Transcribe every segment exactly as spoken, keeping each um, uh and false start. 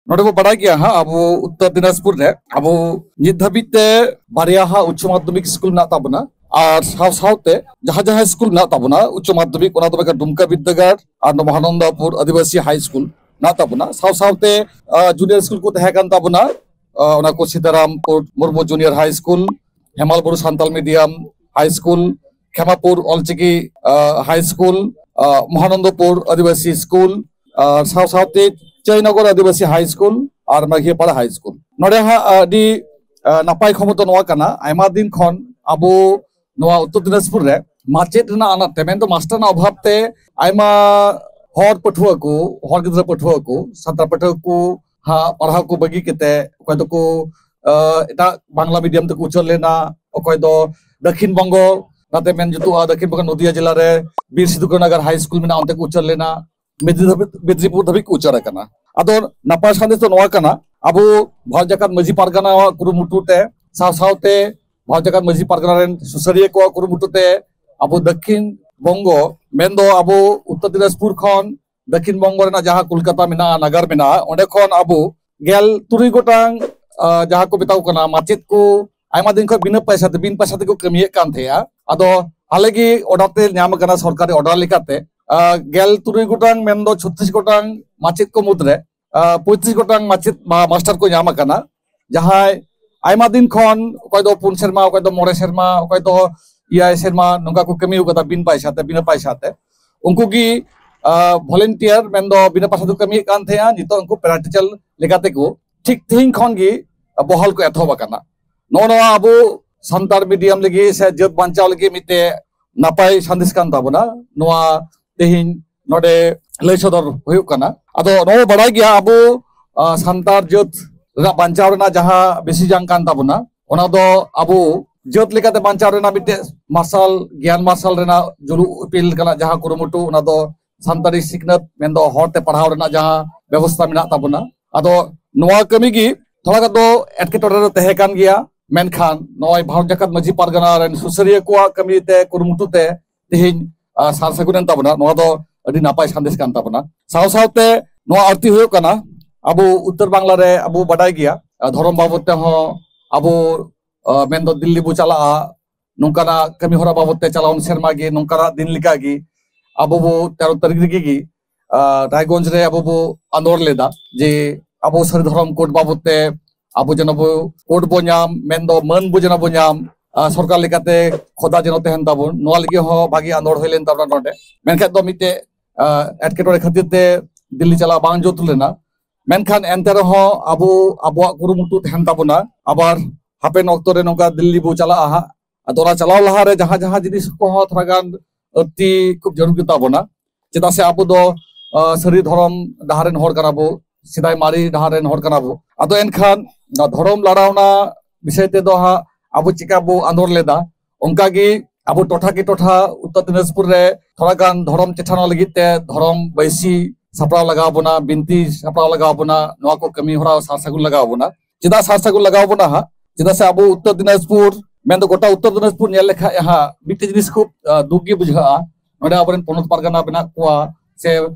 ᱱᱚᱰᱮ ᱵᱚ ᱵᱟᱲᱟᱭ ᱜᱮᱭᱟ ᱦᱟᱸᱜ, ᱟᱵᱚ ᱩᱛᱛᱚᱨ ᱫᱤᱱᱟᱡᱽᱯᱩᱨ ᱨᱮ ᱟᱵᱚ ᱱᱤᱛ ᱫᱷᱟᱹᱵᱤᱡ ᱛᱮ ᱵᱟᱨᱭᱟ ᱦᱟᱸᱜ ᱩᱪᱪᱚ ᱢᱟᱫᱽᱫᱷᱚᱢᱤᱠ ᱥᱠᱩᱞ ᱢᱮᱱᱟᱜ ᱛᱟᱵᱚᱱᱟ᱾ ᱟᱨ ᱥᱟᱶ ᱥᱟᱶᱛᱮ ᱡᱟᱦᱟᱸ ᱡᱟᱦᱟᱸ ᱥᱠᱩᱞ ᱢᱮᱱᱟᱜ ᱛᱟᱵᱚᱱᱟ ᱩᱪᱪᱚ ᱢᱟᱫᱽᱫᱷᱚᱢᱤᱠ, ᱚᱱᱟ ᱫᱚ ᱦᱩᱭᱩᱜ ᱠᱟᱱᱟ ᱰᱩᱢᱠᱟ ᱵᱤᱫᱽᱫᱟᱹᱜᱟᱲ ᱟᱨ ᱱᱚᱣᱟ ᱢᱚᱦᱟᱱᱚᱱᱫᱟᱯᱩᱨ ᱟᱹᱫᱤᱵᱟᱹᱥᱤ ᱦᱟᱭ ᱥᱠᱩᱞ ᱢᱮᱱᱟᱜ ᱛᱟᱵᱚᱱᱟ᱾ ᱥᱟᱶ ᱥᱟᱶᱛᱮ ᱡᱩᱱᱤᱭᱟᱨ ᱥᱠᱩᱞ ᱠᱚ ᱛᱟᱦᱮᱸ ᱠᱟᱱ ᱛᱟᱵᱚᱱᱟ, ᱟᱸ, ᱚᱱᱟ ᱠᱚ ᱥᱤᱛᱟᱨᱟᱢᱯᱩᱨ ᱢᱩᱨᱢᱩ ᱡᱩᱱᱤᱭᱟᱨ ᱦᱟᱭ ᱥᱠᱩᱞ, ᱦᱮᱢᱟᱞ ᱵᱩᱨᱩ ᱥᱟᱱᱛᱟᱞ ᱢᱤᱰᱤᱭᱟᱢ ᱦᱟᱭ ᱥᱠᱩᱞ, ᱠᱷᱮᱢᱟᱯᱩᱨ ᱚᱞᱪᱤᱠᱤ, ᱟᱸ, ᱦᱟᱭ ᱥᱠᱩᱞ, ᱟᱸ, ᱢᱚᱦᱟᱱᱚᱱᱫᱚᱯᱩᱨ ᱟᱹᱫᱤᱵᱟᱹᱥᱤ ᱥᱠᱩᱞ, ᱟᱨ ᱥᱟᱶ ᱥᱟᱶᱛᱮ ᱪᱟᱹᱭᱱᱚᱜᱚᱨ ᱟᱹᱫᱤᱵᱟᱹᱥᱤ ᱦᱟᱭ ᱥᱠᱩᱞ ᱟᱨ ᱢᱟᱹᱜᱷᱤᱭᱟᱹᱯᱟᱲᱟ ᱦᱟᱭ ᱥᱠᱩᱞ᱾ ᱱᱚᱰᱮ ᱦᱟᱸᱜ ᱟᱹᱰᱤ, ᱟᱸ, ᱱᱟᱯᱟᱭ ᱠᱷᱚᱵᱚᱨ ᱫᱚ ᱱᱚᱣᱟ ᱠᱟᱱᱟ, ᱟᱭᱢᱟ ᱫᱤᱱ ᱠᱷᱚᱱ ᱟᱵᱚ ᱱᱚᱣᱟ ᱩᱛᱛᱚᱨ ᱫᱤᱱᱟᱡᱽᱯᱩᱨ ᱨᱮ ᱢᱟᱪᱮᱫ ᱨᱮᱱᱟᱜ ᱟᱱᱟᱴ ᱛᱮ, ᱢᱮᱱᱫᱚ ᱢᱟᱥᱴᱟᱨ ᱨᱮᱱᱟᱜ ᱚᱵᱷᱟᱵ ᱛᱮ ᱟᱭᱢᱟ ᱦᱚᱲ ᱯᱟᱹᱴᱷᱩᱣᱟᱹ ᱠᱚ, ᱦᱚᱲ ᱜᱤᱫᱽᱨᱟᱹ ᱯᱟᱹᱴᱷᱩᱣᱟᱹ ᱠᱚ, ᱥᱟᱱᱛᱟᱲ ᱯᱟᱹᱴᱷᱩᱣᱟᱹ ᱠᱚ ᱦᱟᱸᱜ ᱯᱟᱲᱦᱟᱣ ᱠᱚ ᱵᱟᱹᱜᱤ ᱠᱟᱛᱮ ᱚᱠᱚᱭ ᱫᱚᱠᱚ, ᱟᱸ, ᱮᱴᱟᱜ ᱵᱟᱝᱞᱟ ᱢᱤᱰᱤᱭᱟᱢ ᱛᱮᱠᱚ ᱩᱪᱟᱹᱲ ᱞᱮᱱᱟ, ᱚᱠᱚᱭ ᱫᱚ ᱫᱟᱹᱠᱷᱤᱱ ᱵᱚᱝᱜᱚ, ᱚᱱᱟᱛᱮ ᱢᱮᱱ ᱡᱩᱛᱩᱜᱼᱟ, ᱫᱟᱹᱠᱷᱤᱱ ᱵᱚᱝᱜᱚ ᱱᱚᱫᱤᱭᱟ ᱡᱮᱞᱟ ᱨᱮ ᱵᱤᱨ ᱥᱤᱫᱩ ᱠᱟᱹᱱᱩ ᱱᱟᱜᱟᱨ ᱦᱟᱭ ᱥᱠᱩᱞ ᱢᱮᱱᱟᱜᱼᱟ, ᱚᱱᱛᱮ ᱠᱚ ᱩᱪᱟᱹᱲ ᱞᱮᱱᱟ, ᱢᱮᱫᱽᱱᱤ ᱫᱷᱟᱹᱵᱤᱡ, ᱢᱮᱫᱽᱱᱤᱯᱩᱨ ᱫᱷᱟᱹᱵᱤᱡ ᱠᱚ ᱩᱪᱟᱹᱲ ᱟᱠᱟᱱᱟ᱾ ᱟᱫᱚ ᱱᱟᱯᱟᱭ ᱥᱟᱸᱫᱮᱥ ᱫᱚ ᱱᱚᱣᱟ ᱠᱟᱱᱟ, ᱟᱵᱚ ᱵᱷᱟᱨᱚᱛ ᱡᱟᱠᱟᱛ ᱢᱟᱹᱡᱷᱤ ᱯᱟᱨᱜᱟᱱᱟᱣᱟᱜ ᱠᱩᱨᱩᱢᱩᱴᱩ ᱛᱮ, ᱥᱟᱶ ᱥᱟᱶᱛᱮ ᱵᱷᱟᱨᱚᱛ ᱡᱟᱠᱟᱛ ᱢᱟᱹᱡᱷᱤ ᱯᱟᱨᱜᱟᱱᱟ ᱨᱮᱱ ᱥᱩᱥᱟᱹᱨᱤᱭᱟᱹ ᱠᱚᱣᱟᱜ ᱠᱩᱨᱩᱢᱩᱴᱩ ᱛᱮ, ᱟᱵᱚ ᱫᱟᱹᱠᱷᱤᱱ ᱵᱚᱝᱜᱚ, ᱢᱮᱱᱫᱚ ᱟᱵᱚ ᱩᱛᱛᱚᱨ ᱫᱤᱱᱟᱡᱽᱯᱩᱨ ᱠᱷᱚᱱ ᱫᱟᱹᱠᱷᱤᱱ ᱵᱚᱝᱜᱚ ᱨᱮᱱᱟᱜ ᱡᱟᱦᱟᱸ ᱠᱳᱞᱠᱟᱛᱟ ᱢᱮᱱᱟᱜᱼᱟ, ᱱᱟᱜᱟᱨ ᱢᱮᱱᱟᱜᱼᱟ, ᱚᱸᱰᱮ ᱠᱷᱚᱱ ᱟᱵᱚ ᱜᱮᱞ ᱛᱩᱨᱩᱭ ᱜᱚᱴᱟᱝ, ᱟᱸ, ᱡᱟᱦᱟᱸ ᱠᱚ ᱢᱮᱛᱟ ᱠᱚ ᱠᱟᱱᱟ ᱢᱟᱪᱮᱫ ᱠᱚ, ᱟᱭᱢᱟ ᱫᱤᱱ ᱠᱷᱚᱱ ᱵᱤᱱᱟᱹ ᱯᱚᱭᱥᱟ ᱛᱮ, ᱵᱤᱱ ᱯᱚᱭᱥᱟ ᱛᱮᱠᱚ ᱠᱟᱹᱢᱤᱭᱮᱫ ᱠᱟᱱ ᱛᱟᱦᱮᱸᱜᱼᱟ᱾ ᱟᱫᱚ ᱦᱟᱞᱮ ᱜᱮ ᱚᱨᱰᱟᱨ ᱛᱮ ᱧᱟᱢ ᱟᱠᱟᱱᱟ, ᱥᱚᱨᱠᱟᱨᱤ ᱚᱨᱰᱟᱨ ᱞᱮᱠᱟᱛᱮ, ᱟᱸ, ᱜᱮᱞ ᱛᱩᱨᱩᱭ ᱜᱚᱴᱟᱝ, ᱢᱮᱱᱫᱚ ᱪᱷᱚᱛᱨᱤᱥ ᱜᱚᱴᱟᱝ ᱢᱟᱪᱮᱫ ᱠᱚ ᱢᱩᱫᱽᱨᱮ, ᱟᱸ, ᱯᱚᱸᱭᱛᱨᱤᱥ ᱜᱚᱴᱟᱝ ᱢᱟᱪᱮᱫ ᱵᱟ ᱢᱟᱥᱴᱟᱨ ᱠᱚ ᱧᱟᱢ ᱟᱠᱟᱱᱟ, ᱡᱟᱦᱟᱸᱭ ᱟᱭᱢᱟ ᱫᱤᱱ ᱠᱷᱚᱱ, ᱚᱠᱚᱭ ᱫᱚ ᱯᱩᱱ ᱥᱮᱨᱢᱟ, ᱚᱠᱚᱭ ᱫᱚ ᱢᱚᱬᱮ ᱥᱮᱨᱢᱟ, ᱚᱠᱚᱭ ᱫᱚ ᱮᱭᱟᱭ ᱥᱮᱨᱢᱟ, ᱱᱚᱝᱠᱟ ᱠᱚ ᱠᱟᱹᱢᱤ ᱟᱠᱟᱫᱟ ᱵᱤᱱ ᱯᱚᱭᱥᱟ ᱛᱮ, ᱵᱤᱱᱟᱹ ᱯᱚᱭᱥᱟ ᱛᱮ᱾ ᱩᱱᱠᱩ ᱜᱮ, ᱟᱸ, ᱵᱷᱚᱞᱮᱱᱴᱤᱭᱟᱨ, ᱢᱮᱱᱫᱚ ᱵᱤᱱᱟᱹ ᱯᱚᱭᱥᱟ ᱛᱮᱠᱚ ᱠᱟᱹᱢᱤᱭᱮᱫ ᱠᱟᱱ ᱛᱟᱦᱮᱸᱜᱼᱟ, ᱱᱤᱛᱚᱜ ᱩᱱᱠᱩ ᱯᱮᱨᱟ ᱴᱤᱪᱟᱨ ᱞᱮᱠᱟ ᱛᱮᱠᱚ ᱴᱷᱤᱠ ᱛᱮᱦᱮᱧ ᱠᱷᱚᱱ ᱜᱮ ᱵᱚᱦᱟᱞ ᱠᱚ ᱮᱛᱚᱦᱚᱵ ᱟᱠᱟᱱᱟ᱾ ᱱᱚᱜᱼᱚ ᱱᱚᱣᱟ ᱟᱵᱚ ᱥᱟᱱᱛᱟᱲ ᱢᱤᱰᱤᱭᱟᱢ ᱞᱟᱹᱜᱤᱫ ᱥᱮ ᱡᱟᱹᱛ ᱵᱟᱧᱪᱟᱣ ᱞᱟᱹᱜᱤᱫ ᱢᱤᱫᱴᱮᱡ ᱱᱟᱯᱟᱭ ᱥᱟᱸᱫᱮᱥ ᱠᱟᱱ ᱛᱟᱵᱚᱱᱟ, ᱱᱚᱣᱟ ᱛᱮᱦᱮᱧ ᱱᱚᱰᱮ ᱞᱟᱹᱭ ᱥᱚᱫᱚᱨ ᱦᱩᱭᱩᱜ ᱠᱟᱱᱟ᱾ ᱟᱫᱚ ᱱᱚᱣᱟ ᱵᱟᱲᱟᱭ ᱜᱮᱭᱟ, ᱟᱵᱚ, ᱟᱸ, ᱥᱟᱱᱛᱟᱲ ᱡᱟᱹᱛ ᱨᱮᱱᱟᱜ ᱵᱟᱧᱪᱟᱣ ᱨᱮᱱᱟᱜ ᱡᱟᱦᱟᱸ ᱵᱮᱥᱤ ᱡᱟᱝ ᱠᱟᱱ ᱛᱟᱵᱚᱱᱟ, ᱚᱱᱟ ᱫᱚ ᱟᱵᱚ ᱡᱟᱹᱛ ᱞᱮᱠᱟᱛᱮ ᱵᱟᱧᱪᱟᱣ ᱨᱮᱱᱟᱜ ᱢᱤᱫᱴᱮᱡ ᱢᱟᱨᱥᱟᱞ, ᱜᱮᱭᱟᱱ ᱢᱟᱨᱥᱟᱞ ᱨᱮᱱᱟᱜ ᱡᱩᱞᱩᱜ ᱤᱯᱤᱞ ᱞᱮᱠᱟᱱᱟᱜ ᱡᱟᱦᱟᱸ ᱠᱩᱨᱩᱢᱩᱴᱩ, ᱚᱱᱟ ᱫᱚ ᱥᱟᱱᱛᱟᱲᱤ ᱥᱤᱠᱷᱱᱟᱹᱛ, ᱢᱮᱱᱫᱚ ᱦᱚᱲᱛᱮ ᱯᱟᱲᱦᱟᱣ ᱨᱮᱱᱟᱜ ᱡᱟᱦᱟᱸ ᱵᱮᱵᱚᱥᱛᱷᱟ ᱢᱮᱱᱟᱜ ᱛᱟᱵᱚᱱᱟ᱾ ᱟᱫᱚ ᱱᱚᱣᱟ ᱠᱟᱹᱢᱤ ᱜᱮ ᱛᱷᱚᱲᱟ ᱜᱟᱱ ᱫᱚ ᱮᱴᱠᱮᱴᱚᱬᱮ ᱨᱮ ᱛᱟᱦᱮᱸ ᱠᱟᱱ ᱜᱮᱭᱟ, ᱢᱮᱱᱠᱷᱟᱱ ᱱᱚᱜᱼᱚᱭ ᱵᱷᱟᱨᱚᱛ ᱡᱟᱠᱟᱛ ᱢᱟᱹᱡᱷᱤ ᱯᱟᱨᱜᱟᱱᱟ ᱨᱮᱱ ᱥᱩᱥᱟᱹᱨᱤᱭᱟᱹ ᱠᱚᱣᱟᱜ ᱠᱟᱹᱢᱤ ᱛᱮ, ᱠᱩᱨᱩᱢᱩᱴᱩ ᱛᱮ ᱛᱮᱦᱮᱧ, ᱟᱸ, ᱥᱟᱨ ᱥᱟᱹᱜᱩᱱ ᱮᱱ ᱛᱟᱵᱚᱱᱟ᱾ ᱱᱚᱣᱟ ᱫᱚ ᱟᱹᱰᱤ ᱱᱟᱯᱟᱭ ᱥᱟᱸᱫᱮᱥ ᱠᱟᱱ ᱛᱟᱵᱚᱱᱟ᱾ ᱥᱟᱶ ᱥᱟᱶᱛᱮ ᱱᱚᱣᱟ ᱟᱹᱲᱛᱤ ᱦᱩᱭᱩᱜ ᱠᱟᱱᱟ, ᱟᱵᱚ ᱩᱛᱛᱚᱨ ᱵᱟᱝᱞᱟ ᱨᱮ ᱟᱵᱚ ᱵᱟᱰᱟᱭ ᱜᱮᱭᱟ, ᱟᱨ ᱫᱷᱚᱨᱚᱢ ᱵᱟᱵᱚᱫ ᱛᱮᱦᱚᱸ ᱟᱵᱚ, ᱟᱨ ᱢᱮᱱᱫᱚ ᱫᱤᱞᱞᱤ ᱵᱚ ᱪᱟᱞᱟᱜᱼᱟ, ᱱᱚᱝᱠᱟᱱᱟᱜ ᱠᱟᱹᱢᱤ ᱦᱚᱨᱟ ᱵᱟᱵᱚᱫ ᱛᱮ ᱪᱟᱞᱟᱣᱮᱱ ᱥᱮᱨᱢᱟ ᱜᱮ ᱱᱚᱝᱠᱟᱱᱟᱜ ᱫᱤᱱ ᱞᱮᱠᱟ ᱜᱮ ᱟᱵᱚ ᱵᱚ ᱛᱮᱨᱚ ᱛᱟᱹᱨᱤᱠᱷ ᱨᱮᱜᱮ ᱜᱮ, ᱟᱨ ᱨᱟᱭᱜᱚᱸᱡᱽ ᱨᱮ ᱟᱵᱚ ᱵᱚ ᱟᱸᱫᱳᱲ ᱞᱮᱫᱟ ᱡᱮ ᱟᱵᱚ ᱥᱟᱹᱨᱤ ᱫᱷᱚᱨᱚᱢ ᱠᱳᱰ ᱵᱟᱵᱚᱫ ᱛᱮ ᱟᱵᱚ ᱡᱮᱱᱚ ᱵᱚ ᱠᱳᱰ ᱵᱚ ᱧᱟᱢ, ᱢᱮᱱᱫᱚ ᱢᱟᱹᱱ ᱵᱚ ᱡᱮᱱᱚ ᱵᱚ ᱧᱟᱢ, ᱟᱨ ᱥᱚᱨᱠᱟᱨ ᱞᱮᱠᱟᱛᱮ ᱠᱷᱚᱫᱟ ᱡᱮᱱᱚ ᱛᱟᱦᱮᱱ ᱛᱟᱵᱚᱱ, ᱱᱚᱣᱟ ᱞᱟᱹᱜᱤᱫ ᱦᱚᱸ ᱵᱷᱟᱜᱤ ᱟᱸᱫᱳᱲ ᱦᱩᱭ ᱞᱮᱱ ᱛᱟᱵᱚᱱᱟ ᱱᱚᱰᱮ᱾ ᱢᱮᱱᱠᱷᱟᱱ ᱫᱚ ᱢᱤᱫᱴᱮᱡ, ᱟᱨ ᱮᱴᱠᱮᱴᱚᱬᱮ ᱠᱷᱟᱹᱛᱤᱨ ᱛᱮ ᱫᱤᱞᱞᱤ ᱪᱟᱞᱟᱜ ᱵᱟᱝ ᱡᱩᱛ ᱞᱮᱱᱟ᱾ ᱢᱮᱱᱠᱷᱟᱱ ᱮᱱᱛᱮ ᱨᱮᱦᱚᱸ ᱟᱵᱚ ᱟᱵᱚᱣᱟᱜ ᱠᱩᱨᱩᱢᱩᱴᱩ ᱛᱟᱦᱮᱱ ᱛᱟᱵᱚᱱᱟ, ᱟᱵᱟᱨ ᱦᱟᱯᱮᱱ ᱚᱠᱛᱚ ᱨᱮ ᱱᱚᱝᱠᱟ ᱫᱤᱞᱞᱤ ᱵᱚ ᱪᱟᱞᱟᱜᱼᱟ ᱦᱟᱸᱜ᱾ ᱟᱫᱚ ᱚᱱᱟ ᱪᱟᱞᱟᱣ ᱞᱟᱦᱟᱨᱮ ᱡᱟᱦᱟᱸ ᱡᱟᱦᱟᱸ ᱡᱤᱱᱤᱥ ᱠᱚᱦᱚᱸ ᱛᱷᱚᱲᱟ ᱜᱟᱱ ᱟᱹᱲᱛᱤ ᱠᱷᱩᱵ ᱡᱟᱹᱨᱩᱲ ᱜᱮᱛᱟ ᱵᱚᱱᱟ, ᱪᱮᱫᱟᱜ ᱥᱮ ᱟᱵᱚ ᱫᱚ, ᱟᱨ ᱥᱟᱹᱨᱤ ᱫᱷᱚᱨᱚᱢ ᱰᱟᱦᱟᱨ ᱨᱮᱱ ᱦᱚᱲ ᱠᱟᱱᱟ ᱵᱚ, ᱥᱮᱫᱟᱭ ᱢᱟᱨᱮ ᱰᱟᱦᱟᱨ ᱨᱮᱱ ᱦᱚᱲ ᱠᱟᱱᱟ ᱵᱚ᱾ ᱟᱫᱚ ᱮᱱᱠᱷᱟᱱ ᱱᱚᱣᱟ ᱫᱷᱚᱨᱚᱢ ᱞᱟᱲᱟᱣᱱᱟ ᱵᱤᱥᱚᱭ ᱛᱮᱫᱚ ᱦᱟᱸᱜ ᱟᱵᱚ ᱪᱮᱠᱟ ᱵᱚ ᱟᱸᱫᱳᱲ ᱞᱮᱫᱟ, ᱚᱱᱠᱟ ᱜᱮ ᱟᱵᱚ ᱴᱚᱴᱷᱟ ᱠᱤ ᱴᱚᱴᱷᱟ ᱩᱛᱛᱚᱨ ᱫᱤᱱᱟᱡᱽᱯᱩᱨ ᱨᱮ ᱛᱷᱚᱲᱟ ᱜᱟᱱ ᱫᱷᱚᱨᱚᱢ ᱪᱮᱴᱷᱟᱱᱚᱜ ᱞᱟᱹᱜᱤᱫ ᱛᱮ ᱫᱷᱚᱨᱚᱢ ᱵᱟᱹᱭᱥᱤ ᱥᱟᱯᱲᱟᱣ ᱞᱟᱜᱟᱣ ᱵᱚᱱᱟ, ᱵᱤᱱᱛᱤ ᱥᱟᱯᱲᱟᱣ ᱞᱟᱜᱟᱣ ᱵᱚᱱᱟ, ᱱᱚᱣᱟ ᱠᱚ ᱠᱟᱹᱢᱤ ᱦᱚᱨᱟ ᱥᱟᱨ ᱥᱟᱹᱜᱩᱱ ᱞᱟᱜᱟᱣ ᱵᱚᱱᱟ᱾ ᱪᱮᱫᱟᱜ ᱥᱟᱨ ᱥᱟᱹᱜᱩᱱ ᱞᱟᱜᱟᱣ ᱵᱚᱱᱟ ᱦᱟᱸᱜ? ᱪᱮᱫᱟᱜ ᱥᱮ ᱟᱵᱚ ᱩᱛᱛᱚᱨ ᱫᱤᱱᱟᱡᱽᱯᱩᱨ, ᱢᱮᱱᱫᱚ ᱜᱚᱴᱟ ᱩᱛᱛᱚᱨ ᱫᱤᱱᱟᱡᱽᱯᱩᱨ ᱧᱮᱞ ᱞᱮᱠᱷᱟᱡ ᱦᱟᱸᱜ ᱢᱤᱫᱴᱮᱡ ᱡᱤᱱᱤᱥ ᱠᱷᱩᱵ, ᱟᱸ, ᱫᱩᱠ ᱜᱮ ᱵᱩᱡᱷᱟᱹᱜᱼᱟ᱾ ᱱᱚᱰᱮ ᱟᱵᱚᱨᱮᱱ ᱯᱚᱱᱚᱛ ᱯᱟᱨᱜᱟᱱᱟ ᱢᱮᱱᱟᱜ ᱠᱚᱣᱟ, ᱥᱮ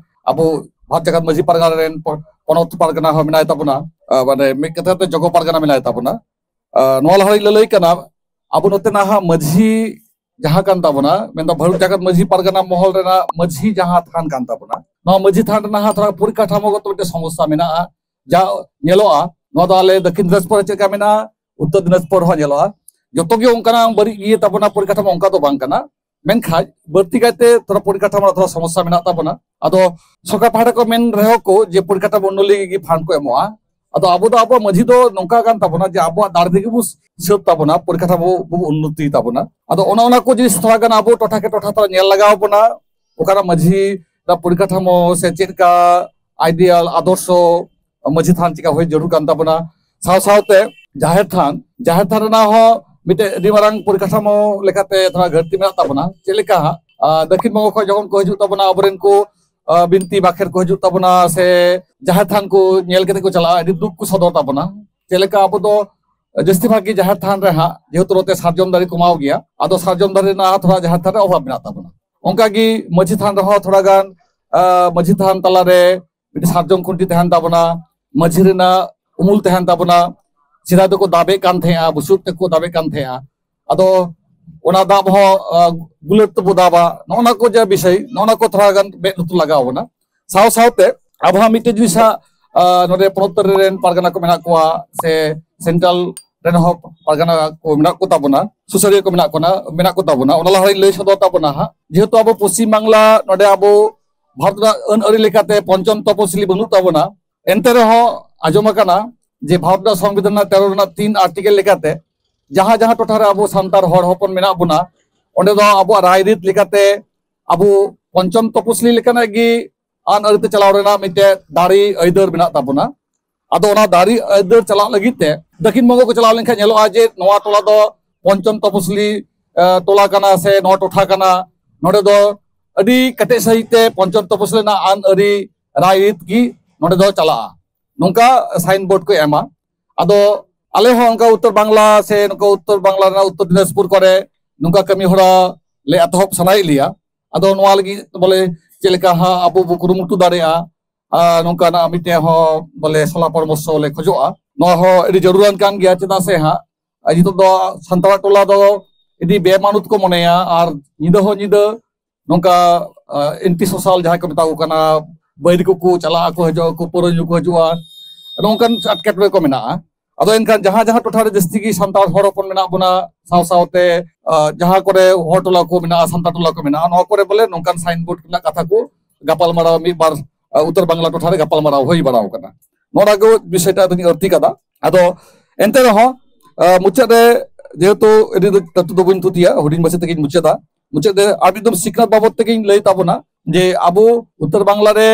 ᱟᱵᱚ ᱵᱷᱟᱨᱚᱛ ᱡᱟᱠᱟᱛ ᱢᱟᱹᱡᱷᱤ ᱯᱟᱨᱜᱟᱱᱟ ᱨᱮᱱ ᱯᱚ-, ᱯᱚᱱᱚᱛ ᱯᱟᱨᱜᱟᱱᱟ ᱦᱚᱸ ᱢᱮᱱᱟᱭ ᱛᱟᱵᱚᱱᱟ, ᱟᱸ, ᱢᱟᱱᱮ ᱢᱤᱫ ᱠᱟᱛᱷᱟ ᱛᱮ ᱡᱚᱜᱚ ᱯᱟᱨᱜᱟᱱᱟ ᱢᱮᱱᱟᱭ ᱛᱟᱵᱚᱱᱟ᱾ ᱟᱸ, ᱱᱚᱣᱟ ᱞᱟᱦᱟ ᱨᱮᱧ ᱞᱟᱹᱞᱟᱹᱭ ᱠᱟᱱᱟ, ᱟᱵᱚ ᱱᱚᱛᱮᱱᱟᱜ ᱦᱟᱸᱜ ᱢᱟᱹᱡᱷᱤ ᱡᱟᱦᱟᱸ ᱠᱟᱱ ᱛᱟᱵᱚᱱᱟ, ᱢᱮᱱᱫᱚ ᱵᱷᱟᱨᱚᱛ ᱡᱟᱠᱟᱛ ᱢᱟᱹᱡᱷᱤ ᱯᱟᱨᱜᱟᱱᱟ ᱢᱚᱦᱚᱞ ᱨᱮᱱᱟᱜ ᱢᱟᱹᱡᱷᱤ ᱡᱟᱦᱟᱸ ᱛᱷᱟᱱ ᱠᱟᱱ ᱛᱟᱵᱚᱱᱟ, ᱱᱚᱣᱟ ᱢᱟᱹᱡᱷᱤ ᱛᱷᱟᱱ ᱨᱮᱱᱟᱜ ᱦᱟᱸᱜ ᱛᱷᱚᱲᱟ ᱯᱚᱨᱤᱠᱟᱴᱷᱟᱢᱳ ᱜᱚᱛᱚ ᱢᱤᱫᱴᱮᱱ ᱥᱚᱢᱚᱥᱥᱟ ᱢᱮᱱᱟᱜᱼᱟ᱾ ᱡᱟ ᱧᱮᱞᱚᱜᱼᱟ, ᱱᱚᱣᱟ ᱫᱚ ᱟᱞᱮ ᱫᱚᱠᱠᱷᱤᱱ ᱫᱤᱱᱟᱡᱽᱯᱩᱨ ᱨᱮ ᱪᱮᱫ ᱞᱮᱠᱟ ᱢᱮᱱᱟᱜᱼᱟ, ᱩᱛᱛᱚᱨ ᱫᱤᱱᱟᱡᱽᱯᱩᱨ ᱨᱮᱦᱚᱸ ᱧᱮᱞᱚᱜᱼᱟ᱾ ᱡᱚᱛᱚ ᱜᱮ ᱚᱱᱠᱟᱱᱟᱜ ᱵᱟᱹᱲᱤᱡ ᱤᱭᱟᱹ ᱛᱟᱵᱚᱱᱟ, ᱯᱚᱨᱤᱠᱟᱴᱷᱟᱢᱳ ᱚᱱᱠᱟ ᱫᱚ ᱵᱟᱝ ᱠᱟᱱᱟ᱾ ᱢᱮᱱᱠᱷᱟᱱ ᱵᱟᱹᱲᱛᱤ ᱠᱟᱭᱛᱮ ᱛᱷᱚᱲᱟ ᱯᱚᱨᱤᱠᱟᱴᱷᱟᱢᱳ ᱨᱮ ᱛᱷᱚᱲᱟ ᱥᱚᱢᱚᱥᱥᱟ ᱢᱮᱱᱟᱜ ᱛᱟᱵᱚᱱᱟ᱾ ᱟᱫᱚ ᱥᱚᱨᱠᱟᱨ ᱯᱟᱦᱴᱟ ᱠᱚ ᱢᱮᱱ ᱨᱮᱦᱚᱸ ᱠᱚ ᱡᱮ ᱯᱚᱨᱤᱠᱟᱴᱷᱟᱢᱳ ᱩᱱᱱᱚᱭᱚᱱ ᱞᱟᱹᱜᱤᱫ ᱜᱮ ᱯᱷᱟᱱᱰ ᱠᱚ ᱮᱢᱚᱜᱼᱟ᱾ ᱟᱫᱚ ᱟᱵᱚ ᱫᱚ ᱟᱵᱚᱣᱟᱜ ᱢᱟᱹᱡᱷᱤ ᱫᱚ ᱱᱚᱝᱠᱟ ᱠᱟᱱ ᱛᱟᱵᱚᱱᱟ ᱡᱮ ᱟᱵᱚᱣᱟᱜ ᱫᱟᱲᱮ ᱛᱮᱜᱮ ᱵᱚ ᱥᱟᱹᱛ ᱛᱟᱵᱚᱱᱟ, ᱯᱚᱨᱤᱠᱟᱴᱷᱟᱢᱳ ᱵᱚ ᱩᱱᱱᱚᱛᱤ ᱛᱟᱵᱚᱱᱟ᱾ ᱟᱫᱚ ᱚᱱᱟ, ᱚᱱᱟ ᱠᱚ ᱡᱤᱱᱤᱥ ᱛᱷᱚᱲᱟ ᱜᱟᱱ ᱟᱵᱚ ᱴᱚᱴᱷᱟ ᱠᱮ ᱴᱚᱴᱷᱟ ᱛᱷᱚᱲᱟ ᱧᱮᱞ ᱞᱟᱜᱟᱣ ᱵᱚᱱᱟ, ᱚᱠᱟᱨᱮ ᱢᱟᱹᱡᱷᱤ ᱨᱮᱱᱟᱜ ᱯᱚᱨᱤᱠᱟᱴᱷᱟᱢᱳ ᱥᱮ ᱪᱮᱫ ᱞᱮᱠᱟ ᱟᱭᱰᱤᱭᱟᱞ, ᱟᱫᱚᱨᱥᱚ ᱢᱟᱹᱡᱷᱤ ᱛᱷᱟᱱ ᱪᱮᱠᱟ ᱦᱩᱭ ᱡᱟᱹᱨᱩᱲ ᱠᱟᱱ ᱛᱟᱵᱚᱱᱟ᱾ ᱥᱟᱶ ᱥᱟᱶᱛᱮ ᱡᱟᱦᱮᱨ ᱛᱷᱟᱱ, ᱡᱟᱦᱮᱨ ᱛᱷᱟᱱ ᱨᱮᱱᱟᱜ ᱦᱚᱸ ᱢᱤᱫᱴᱮᱡ ᱟᱹᱰᱤ ᱢᱟᱨᱟᱝ ᱯᱚᱨᱤᱠᱟᱴᱷᱟᱢᱳ ᱞᱮᱠᱟᱛᱮ ᱛᱷᱚᱲᱟ ᱜᱷᱟᱹᱴᱛᱤ ᱢᱮᱱᱟᱜ ᱛᱟᱵᱚᱱᱟ᱾ ᱪᱮᱫ ᱞᱮᱠᱟ ᱦᱟᱸᱜ, ᱟᱸ, ᱫᱚᱠᱠᱷᱤᱱ ᱵᱚᱝᱜᱚ ᱠᱷᱚᱱ ᱡᱚᱠᱷᱚᱱ ᱠᱚ ᱦᱤᱡᱩᱜ ᱛᱟᱵᱚᱱᱟ, ᱟᱵᱚᱨᱮᱱ ᱠᱚ, ᱟᱸ, ᱵᱤᱱᱛᱤ ᱵᱟᱠᱷᱮᱲ ᱠᱚ ᱦᱤᱡᱩᱜ ᱛᱟᱵᱚᱱᱟ, ᱥᱮ ᱡᱟᱦᱮᱨ ᱛᱷᱟᱱ ᱠᱚ ᱧᱮᱞ ᱠᱟᱛᱮ ᱠᱚ ᱪᱟᱞᱟᱜᱼᱟ, ᱟᱹᱰᱤ ᱫᱩᱠ ᱠᱚ ᱥᱚᱫᱚᱨ ᱛᱟᱵᱚᱱᱟ᱾ ᱪᱮᱫ ᱞᱮᱠᱟ ᱟᱵᱚ ᱫᱚ ᱡᱟᱹᱥᱛᱤ ᱵᱷᱟᱜᱽ ᱜᱮ ᱡᱟᱦᱮᱨ ᱛᱷᱟᱱ ᱨᱮ ᱦᱟᱸᱜ, ᱡᱮᱦᱮᱛᱩ ᱱᱚᱛᱮ ᱥᱟᱨᱡᱚᱢ ᱫᱟᱨᱮ ᱠᱚᱢᱟᱣ ᱜᱮᱭᱟ, ᱟᱫᱚ ᱥᱟᱨᱡᱚᱢ ᱫᱟᱨᱮ ᱨᱮᱱᱟᱜ ᱛᱷᱚᱲᱟ ᱡᱟᱦᱮᱨ ᱛᱷᱟᱱ ᱨᱮ ᱚᱵᱷᱟᱵᱽ ᱢᱮᱱᱟᱜ ᱛᱟᱵᱚᱱᱟ᱾ ᱚᱱᱠᱟ ᱜᱮ ᱢᱟᱹᱡᱷᱤ ᱛᱷᱟᱱ ᱨᱮᱦᱚᱸ ᱛᱷᱚᱲᱟ ᱜᱟᱱ, ᱟᱸ, ᱢᱟᱹᱡᱷᱤ ᱛᱷᱟᱱ ᱛᱟᱞᱟᱨᱮ ᱢᱤᱫᱴᱮᱱ ᱥᱟᱨᱡᱚᱢ ᱠᱷᱩᱱᱴᱤ ᱛᱟᱦᱮᱱ ᱛᱟᱵᱚᱱᱟ, ᱢᱟᱹᱡᱷᱤ ᱨᱮᱱᱟᱜ ᱩᱢᱩᱞ ᱛᱟᱦᱮᱱ ᱛᱟᱵᱚᱱᱟ᱾ ᱥᱮᱫᱟᱭ ᱫᱚᱠᱚ ᱫᱟᱵᱮᱫ ᱠᱟᱱ ᱛᱟᱦᱮᱸᱜᱼᱟ, ᱵᱩᱥᱩᱵ ᱛᱮᱠᱚ ᱫᱟᱵᱮᱫ ᱠᱟᱱ ᱛᱟᱦᱮᱸᱜᱼᱟ᱾ ᱟᱫᱚ ᱚᱱᱟ ᱫᱟᱵ ᱦᱚᱸ ᱜᱩᱞᱟᱹᱴ ᱛᱮᱵᱚ ᱫᱟᱵᱟ, ᱱᱚᱜᱼᱚ ᱱᱟ ᱠᱚ ᱡᱮ ᱵᱤᱥᱚᱭ, ᱱᱚᱜᱼᱚ ᱱᱟ ᱠᱚ ᱛᱷᱚᱲᱟ ᱜᱟᱱ ᱢᱮᱫ ᱞᱩᱛᱩᱨ ᱞᱟᱜᱟᱣ ᱵᱚᱱᱟ᱾ ᱥᱟᱶ ᱥᱟᱶᱛᱮ ᱟᱵᱚ ᱦᱚᱸ ᱢᱤᱫᱴᱮᱡ ᱡᱤᱱᱤᱥ ᱦᱟᱸᱜ, ᱱᱚᱰᱮ ᱯᱚᱱᱚᱛ ᱨᱮᱱ ᱯᱟᱨᱜᱟᱱᱟ ᱠᱚ ᱢᱮᱱᱟᱜ ᱠᱚᱣᱟ ᱥᱮ ᱥᱮᱱᱴᱨᱟᱞ ᱨᱮᱱ ᱦᱚᱸ ᱯᱟᱨᱜᱟᱱᱟ ᱠᱚ ᱢᱮᱱᱟᱜ ᱠᱚ ᱛᱟᱵᱚᱱᱟ, ᱥᱩᱥᱟᱹᱨᱤᱭᱟᱹ ᱠᱚ ᱢᱮᱱᱟᱜ ᱠᱚᱱᱟ, ᱢᱮᱱᱟᱜ ᱠᱚ ᱛᱟᱵᱚᱱᱟ, ᱚᱱᱟ ᱞᱟᱦᱟᱧ ᱞᱟᱹᱭ ᱥᱚᱫᱚᱨ ᱛᱟᱵᱚᱱᱟ ᱦᱟᱸᱜ᱾ ᱡᱮᱦᱮᱛᱩ ᱟᱵᱚ ᱯᱚᱥᱪᱤᱢ ᱵᱟᱝᱞᱟ, ᱱᱚᱰᱮ ᱟᱵᱚ ᱵᱷᱟᱨᱚᱛ ᱨᱮᱱᱟᱜ ᱟᱹᱱ ᱟᱹᱨᱤ ᱞᱮᱠᱟᱛᱮ ᱯᱚᱧᱪᱚᱢ ᱛᱚᱯᱚᱥᱤᱞᱤ ᱵᱟᱹᱱᱩᱜ ᱛᱟᱵᱚᱱᱟ, ᱮᱱᱛᱮ ᱨᱮᱦᱚᱸ ᱟᱸᱡᱚᱢ ᱟᱠᱟᱱᱟ ᱡᱮ ᱵᱷᱟᱨᱚᱛ ᱨᱮᱱᱟᱜ ᱥᱚᱝᱵᱤᱫᱷᱟᱱ ᱨᱮᱱᱟᱜ ᱛᱮᱨᱚ ᱨᱮᱱᱟᱜ ᱛᱤᱱ ᱟᱨᱴᱤᱠᱮᱞ ᱞᱮᱠᱟᱛᱮ ᱡᱟᱦᱟᱸ ᱡᱟᱦᱟᱸ ᱴᱚᱴᱷᱟ ᱨᱮ ᱟᱵᱚ ᱥᱟᱱᱛᱟᱲ ᱦᱚᱲ ᱦᱚᱯᱚᱱ ᱢᱮᱱᱟᱜ ᱵᱚᱱᱟ, ᱚᱸᱰᱮ ᱫᱚ ᱟᱵᱚᱣᱟᱜ ᱨᱟᱭᱨᱤᱛ ᱞᱮᱠᱟᱛᱮ ᱟᱵᱚ ᱯᱚᱧᱪᱚᱢ ᱛᱚᱯᱚᱥᱤᱞᱤ ᱞᱮᱠᱟᱱᱟᱜ ᱜᱮ ᱟᱹᱱ ᱟᱹᱨᱤᱛᱮ ᱪᱟᱞᱟᱣ ᱨᱮᱱᱟᱜ ᱢᱤᱫᱴᱮᱡ ᱫᱟᱲᱮ ᱟᱹᱭᱫᱟᱹᱨ ᱢᱮᱱᱟᱜ ᱛᱟᱵᱚᱱᱟ᱾ ᱟᱫᱚ ᱚᱱᱟ ᱫᱟᱲᱮ ᱟᱹᱭᱫᱟᱹᱨ ᱪᱟᱞᱟᱜ ᱞᱟᱹᱜᱤᱫ ᱛᱮ ᱫᱚᱠᱷᱤᱱ ᱵᱚᱝᱜᱚ ᱠᱚ ᱪᱟᱞᱟᱣ ᱞᱮᱱᱠᱷᱟᱱ ᱧᱮᱞᱚᱜᱼᱟ ᱡᱮ ᱱᱚᱣᱟ ᱴᱚᱞᱟ ᱫᱚ ᱯᱚᱧᱪᱚᱢ ᱛᱚᱯᱚᱥᱤᱞᱤ, ᱮ, ᱴᱚᱞᱟ ᱠᱟᱱᱟ ᱥᱮ ᱱᱚᱣᱟ ᱴᱚᱴᱷᱟ ᱠᱟᱱᱟ, ᱱᱚᱰᱮ ᱫᱚ ᱟᱹᱰᱤ ᱠᱮᱴᱮᱡ ᱥᱟᱹᱦᱤᱡ ᱛᱮ ᱯᱚᱧᱪᱚᱢ ᱛᱚᱯᱚᱥᱤᱞᱤ ᱨᱮᱱᱟᱜ ᱟᱹᱱ ᱟᱹᱨᱤ ᱨᱟᱭᱨᱤᱛ ᱜᱮ ᱱᱚᱰᱮ ᱫᱚ ᱪᱟᱞᱟᱜᱼᱟ᱾ ᱱᱚᱝᱠᱟ ᱥᱟᱭᱤᱱ ᱵᱳᱨᱰ ᱠᱚ ᱮᱢᱟ᱾ ᱟᱫᱚ ᱟᱞᱮ ᱦᱚᱸ ᱚᱱᱠᱟ ᱩᱛᱛᱚᱨ ᱵᱟᱝᱞᱟ ᱥᱮ ᱱᱚᱝᱠᱟ ᱩᱛᱛᱚᱨ ᱵᱟᱝᱞᱟ ᱨᱮᱱᱟᱜ ᱩᱛᱛᱚᱨ ᱫᱤᱱᱟᱡᱽᱯᱩᱨ ᱠᱚᱨᱮ ᱱᱚᱝᱠᱟ ᱠᱟᱹᱢᱤ ᱦᱚᱨᱟ ᱞᱮ ᱮᱛᱚᱦᱚᱵ ᱥᱟᱱᱟᱭᱮᱫ ᱞᱮᱭᱟ᱾ ᱟᱫᱚ ᱱᱚᱣᱟ ᱞᱟᱹᱜᱤᱫ ᱵᱚᱞᱮ ᱪᱮᱫ ᱞᱮᱠᱟ ᱦᱟᱸᱜ ᱟᱵᱚ ᱵᱚ ᱠᱩᱨᱩᱢᱩᱴᱩ ᱫᱟᱲᱮᱭᱟᱜᱼᱟ, ᱟᱨ ᱱᱚᱝᱠᱟᱱᱟᱜ ᱢᱤᱫᱴᱮᱱ ᱦᱚᱸ ᱵᱚᱞᱮ ᱥᱚᱞᱟ ᱯᱚᱨᱟᱢᱚᱨᱥᱚ ᱞᱮ ᱠᱷᱚᱡᱚᱜᱼᱟ᱾ ᱱᱚᱣᱟ ᱦᱚᱸ ᱟᱹᱰᱤ ᱡᱟᱹᱨᱩᱲᱟᱱ ᱠᱟᱱ ᱜᱮᱭᱟ, ᱪᱮᱫᱟᱜ ᱥᱮ ᱦᱟᱸᱜ ᱟᱨ ᱱᱤᱛᱚᱜ ᱫᱚ ᱥᱟᱱᱛᱟᱲ ᱴᱚᱞᱟ ᱫᱚ ᱟᱹᱰᱤ ᱵᱮᱢᱟᱱᱩᱛ ᱠᱚ ᱢᱚᱱᱮᱭᱟ, ᱟᱨ ᱧᱤᱫᱟᱹ ᱦᱚᱸ ᱧᱤᱫᱟᱹ ᱱᱚᱝᱠᱟ ᱮᱱᱴᱤ ᱥᱳᱥᱟᱞ ᱡᱟᱦᱟᱸᱭ ᱠᱚ ᱢᱮᱛᱟ ᱠᱚ ᱠᱟᱱᱟ, ᱵᱟᱹᱭᱨᱤ ᱠᱚᱠᱚ ᱪᱟᱞᱟᱜ ᱟᱠᱚ, ᱦᱤᱡᱩᱜ ᱟᱠᱚ, ᱯᱟᱹᱣᱨᱟᱹ ᱧᱩ ᱠᱚ ᱦᱤᱡᱩᱜᱼᱟ, ᱱᱚᱝᱠᱟᱱ ᱮᱴᱠᱮᱴᱚᱬᱮ ᱠᱚ ᱢᱮᱱᱟᱜᱼᱟ᱾ ᱟᱫᱚ ᱮᱱᱠᱷᱟᱱ ᱡᱟᱦᱟᱸ ᱡᱟᱦᱟᱸ ᱴᱚᱴᱷᱟ ᱨᱮ ᱡᱟᱹᱥᱛᱤ ᱜᱮ ᱥᱟᱱᱛᱟᱲ ᱦᱚᱲ ᱦᱚᱯᱚᱱ ᱢᱮᱱᱟᱜ ᱵᱚᱱᱟ, ᱥᱟᱶ ᱥᱟᱶᱛᱮ, ᱟ, ᱡᱟᱦᱟᱸ ᱠᱚᱨᱮ ᱦᱚᱲ ᱴᱚᱞᱟ ᱠᱚ ᱢᱮᱱᱟᱜᱼᱟ, ᱥᱟᱱᱛᱟᱲ ᱴᱚᱞᱟ ᱠᱚ ᱢᱮᱱᱟᱜᱼᱟ, ᱱᱚᱣᱟ ᱠᱚᱨᱮ ᱵᱚᱞᱮ ᱱᱚᱝᱠᱟᱱ ᱥᱟᱭᱤᱱ ᱵᱳᱨᱰ ᱨᱮᱱᱟᱜ ᱠᱟᱛᱷᱟ ᱠᱚ ᱜᱟᱯᱟᱞ ᱢᱟᱨᱟᱣ ᱢᱤᱫ ᱵᱟᱨ, ᱟ, ᱩᱛᱛᱚᱨ ᱵᱟᱝᱞᱟ ᱴᱚᱴᱷᱟ ᱨᱮ ᱜᱟᱯᱟᱞ ᱢᱟᱨᱟᱣ ᱦᱩᱭ ᱵᱟᱲᱟᱣ ᱠᱟᱱᱟ᱾ ᱱᱚᱣᱟ ᱜᱮ ᱵᱤᱥᱚᱭ ᱴᱟᱜ ᱫᱚᱧ ᱟᱹᱲᱛᱤ ᱠᱟᱫᱟ᱾ ᱟᱫᱚ ᱮᱱᱛᱮ ᱨᱮᱦᱚᱸ, ᱟ, ᱢᱩᱪᱟᱹᱫ ᱨᱮ ᱡᱮᱦᱮᱛᱩ ᱟᱹᱰᱤ ᱫᱚ ᱛᱟᱹᱛᱩ ᱫᱚ ᱵᱟᱹᱧ ᱛᱩᱛᱤᱭᱟ, ᱦᱩᱰᱤᱧ ᱢᱟᱪᱷᱟ ᱛᱮᱜᱮᱧ ᱢᱩᱪᱟᱹᱫᱟ᱾ ᱢᱩᱪᱟᱹᱫ ᱨᱮ ᱟᱨ ᱢᱤᱫ ᱫᱚᱢ ᱥᱤᱠᱷᱱᱟᱹᱛ ᱵᱟᱵᱚᱫ ᱛᱮᱜᱮᱧ ᱞᱟᱹᱭ ᱛᱟᱵᱚᱱᱟ ᱡᱮ ᱟᱵᱚ ᱩᱛᱛᱚᱨ ᱵᱟᱝᱞᱟ ᱨᱮ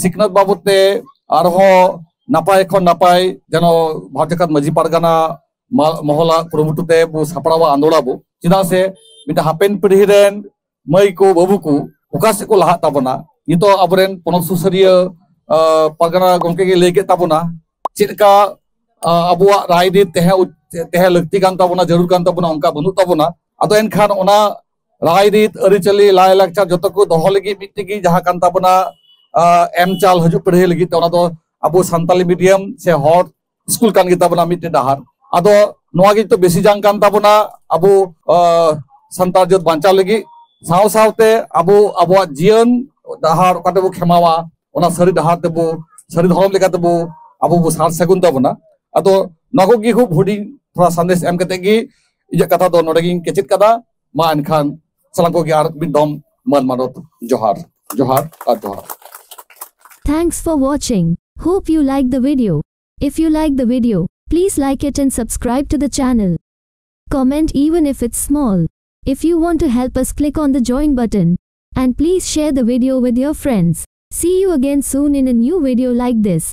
ᱥᱤᱠᱷᱱᱟᱹᱛ ᱵᱟᱵᱚᱫ ᱛᱮ ᱟᱨᱦᱚᱸ ᱱᱟᱯᱟᱭ ᱠᱷᱚᱱ ᱱᱟᱯᱟᱭ ᱡᱮᱱᱚ ᱵᱷᱟᱨᱚᱛ ᱡᱟᱠᱟᱛ ᱢᱟᱹᱡᱷᱤ ᱯᱟᱨᱜᱟᱱᱟ ᱢᱟ-, ᱢᱚᱦᱚᱞᱟ ᱠᱩᱨᱩᱢᱩᱴᱩ ᱛᱮ ᱵᱚ ᱥᱟᱯᱲᱟᱣᱟ, ᱟᱸᱫᱳᱲᱟᱵᱚ᱾ ᱪᱮᱫᱟᱜ ᱥᱮ ᱢᱤᱫᱴᱟᱝ ᱦᱟᱯᱮᱱ ᱯᱤᱲᱦᱤ ᱨᱮᱱ ᱢᱟᱹᱭ ᱠᱚ ᱵᱟᱹᱵᱩ ᱠᱚ ᱚᱠᱟ ᱥᱮᱫ ᱠᱚ ᱞᱟᱦᱟᱜ ᱛᱟᱵᱚᱱᱟ᱾ ᱱᱤᱛᱚᱜ ᱟᱵᱚᱨᱮᱱ ᱯᱚᱱᱚᱛ ᱥᱩᱥᱟᱹᱨᱤᱭᱟᱹ, ᱟ, ᱯᱟᱨᱜᱟᱱᱟ ᱜᱚᱢᱠᱮ ᱜᱮ ᱞᱟᱹᱭ ᱠᱮᱫ ᱛᱟᱵᱚᱱᱟ ᱪᱮᱫ ᱞᱮᱠᱟ, ᱟ, ᱟᱵᱚᱣᱟᱜ ᱨᱟᱭᱨᱤᱛ ᱛᱟᱦᱮᱸ ᱩᱪ-, ᱛᱟᱦᱮᱸ ᱞᱟᱹᱠᱛᱤ ᱠᱟᱱ ᱛᱟᱵᱚᱱᱟ, ᱡᱟᱹᱨᱩᱲ ᱠᱟᱱ ᱛᱟᱵᱚᱱᱟ, ᱚᱱᱠᱟ ᱵᱟᱹᱱᱩᱜ ᱛᱟᱵᱚᱱᱟ᱾ ᱟᱫᱚ ᱮᱱᱠᱷᱟᱱ ᱚᱱᱟ ᱨᱟᱭᱨᱤᱛ, ᱟᱹᱨᱤᱪᱟᱹᱞᱤ, ᱞᱟᱭᱼᱞᱟᱠᱪᱟᱨ ᱡᱚᱛᱚ ᱠᱚ ᱫᱚᱦᱚ ᱞᱟᱹᱜᱤᱫ ᱢᱤᱫᱴᱮᱡ ᱜᱮ ᱡᱟᱦᱟᱸ ᱠᱟᱱ ᱛᱟᱵᱚᱱᱟ, ᱟ, ᱮᱢ ᱪᱟᱞ ᱦᱤᱡᱩᱜ ᱯᱤᱲᱦᱤ ᱞᱟᱹᱜᱤᱫ ᱛᱮ ᱚᱱᱟ ᱫᱚ ᱟᱵᱚ ᱥᱟᱱᱛᱟᱞᱤ ᱢᱤᱰᱤᱭᱟᱢ ᱥᱮ ᱦᱚᱲ ᱥᱠᱩᱞ ᱠᱟᱱ ᱜᱮᱛᱟ ᱵᱚᱱᱟ ᱢᱤᱫᱴᱮᱱ ᱰᱟᱦᱟᱨ᱾ ᱟᱫᱚ ᱱᱚᱣᱟ ᱜᱮ ᱛᱚ ᱵᱮᱥᱤ ᱡᱟᱝ ᱠᱟᱱ ᱛᱟᱵᱚᱱᱟ ᱟᱵᱚ, ᱟᱸ, ᱥᱟᱱᱛᱟᱲ ᱡᱟᱹᱛ ᱵᱟᱧᱪᱟᱣ ᱞᱟᱹᱜᱤᱫ, ᱥᱟᱶ ᱥᱟᱶᱛᱮ ᱟᱵᱚ ᱟᱵᱚᱣᱟᱜ ᱡᱤᱭᱚᱱ ᱰᱟᱦᱟᱨ ᱚᱠᱟ ᱛᱮᱵᱚ ᱠᱷᱮᱢᱟᱣᱟ, ᱚᱱᱟ ᱥᱟᱹᱨᱤ ᱰᱟᱦᱟᱨ ᱛᱮᱵᱚ, ᱥᱟᱹᱨᱤ ᱫᱷᱚᱨᱚᱢ ᱞᱮᱠᱟ ᱛᱮᱵᱚ ᱟᱵᱚ ᱵᱚ ᱥᱟᱨ ᱥᱟᱹᱜᱩᱱ ᱛᱟᱵᱚᱱᱟ᱾ ᱟᱫᱚ ᱱᱚᱣᱟ ᱠᱚᱜᱮ ᱠᱷᱩᱵ ᱦᱩᱰᱤᱧ ᱛᱷᱚᱲᱟ ᱥᱟᱸᱫᱮᱥ ᱮᱢ ᱠᱟᱛᱮ ᱜᱮ ᱤᱧᱟᱹᱜ ᱠᱟᱛᱷᱟ ᱫᱚ ᱱᱚᱰᱮ ᱜᱤᱧ ᱠᱮᱪᱮᱫ ᱠᱟᱫᱟ᱾ ᱢᱟ ᱮᱱᱠᱷᱟᱱ ᱥᱟᱱᱟᱢ ᱠᱚᱜᱮ ᱟᱨ ᱢᱤᱫ ᱫᱚᱢ ᱢᱟᱹᱱ ᱢᱟᱱᱚᱛ ᱡᱚᱦᱟᱨ, ᱡᱚᱦᱟᱨ ᱟᱨ ᱡᱚᱦᱟᱨ᱾ Thanks for watching. Hope you liked the video. If you like the video, please like it and subscribe to the channel. Comment even if it's small. If you want to help us, click on the join button. And please share the video with your friends. See you again soon in a new video like this.